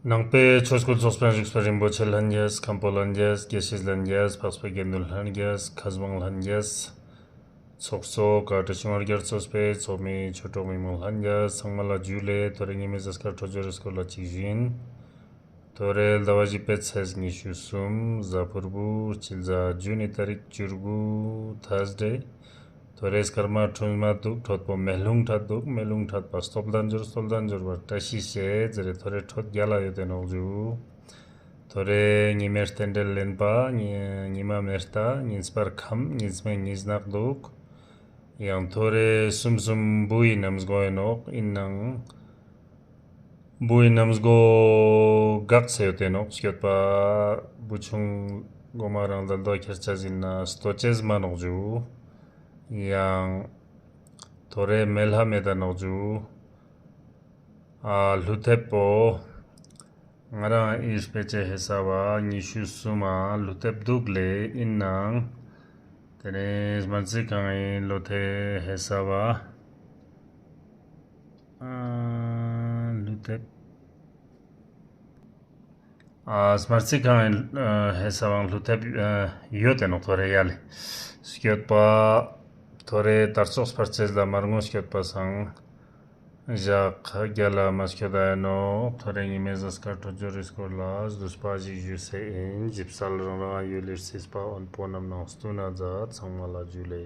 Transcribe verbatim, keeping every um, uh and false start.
ནང་པའི་ཆོས་སྐུལ་ཚོགས་པའི་བཞུགས་པ་རིན་པོ་ཆེ་ལྷན་རྒྱས། མཁན་པོ་ལྷན་རྒྱས། དགེ་བཤེས་ལྷན་རྒྱས། འཕགས་པའི་དགེ་འདུན་ལྷན་རྒྱས། མཁས་དབང་ལྷན་རྒྱས། ཚོགས་གཙོ་བཀའ་དྲིན་ཆེ་བ་རྒྱལ་ཚོགས་པའི་ཚོགས་མི་ཆོས་གྲོགས་མི་མང་ལྷན་རྒྱས་ཚང་མ་ལ་ཇུ་ལེ། ཐོ་རེ་ཉི་མའི་གཟའ་སྐར་འཕྲོད་སྦྱོར་རི་སྐོར་ལ་ཅིག་ཞུ་ཡིན། ཐོ་རེ་ཟླ་བ་བཞི་པའི་ཚེས་ཉི་ཤུ་གསུམ་གཟའ་ཕུར་བུ་སྤྱི་ཟླ་ཇུན་ནི་ཏ་རིག་བཅུ་དགུ་ཐར་སི་ཌེ། ཐོ་རེ་སྐར་མ་འཁྲུངས་མ་འདུག་འཕྲོད་པོ་མེ་རླུང་འཕྲད་འདུག་མེ་རླུང་འཕྲད་པ་སྟོབས་ལྡན་འབྱོར་སྟོབས་ལྡན་འབྱོར་བར་བཀྲ་ཤིས་བྱེད་ཟེར་རེ། ཐོ་རེ་འཕྲོད་རྒྱལ་ལ་ཡོད་དེ་ནོག་ཇུ། ཐོ་རེ་ཉི་མའི་རྟེན་འབྲེལ་ལེན་པ་ཉི་ཉི་མ་མེ་རྟ་ཉིན་སྤར་ཁམ་ཉིན་སྨེ་ཉིས་ནག་འདུག་ཡང་ཐོ་རེ་གསུམ་གསུམ་བུ་ཡི་གནམ་སྒོ་ཡིན་ནོག་ཡིན་ནང་བུ་ཡི་གནམ་སྒོ་འགག་ཚེ་ཡོད་དེ་ནོག་སྐྱོད་པ་བུ་ཆུང་གོ་མ་རང་ལྡལ་དོ་ཁྱེར་ཆ་ཟིན་ན་ལྟོ་ཅེས་མ་ནོག་ཇུ། ཡང་ཐོ་རེ་མེ་ལྷ་མེ་ད་ནོག་ཇུ། ཨ་ལྷུ་ཐེབ་པོ་ང་རང་ཨིས་པེ་ཅེ་ཧེ་ས་བ་ཉི་ཤུ་གསུམ་མ་ལྷུ་ཐེབ་འདུག་ལེ། ཡིན་ནང་དེ་ནས་སྨར་རྩི་ཁང་ཨིན་ལོ་ཐེ་ཧེ་ས་བ་ཨ་ལྷུ་ཐེབ་ཨ་སྨར་རྩི་ཁང་ཨིན་ཨ་ཧེ་ས་བ་ལྷུ་ཐེབ་ཨ་ཡོད་དེ་ནོག་ཐོ་རེ་ཡ་ལེ། སྐྱོད་པ་ཐོ་རེ་དར་ཙོགས་སྤར་ཅེས་ལ་མར་ངོ་སྐྱོད་པ་སང་ཞག་རྒྱལ་ལ་མ་སྐྱོད་ད་ཡ་ནོག་ཐོ་རེ་ཉི་མའི་གཟའ་སྐར་འཕྲོད་སྦྱོར་རི་སྐོར་ལ་བསྡུས་པ་ཞིག་ཞུས་སེ་ཨིན། ཞིབ་གསལ་རང་རང་ཡུལ་ལིར་སིས་པ་ཨོན་པོ་རྣམས་ནང་སྟུན་ན་མཛད། ཚང་མ་ལ་ཇུ་ལེ།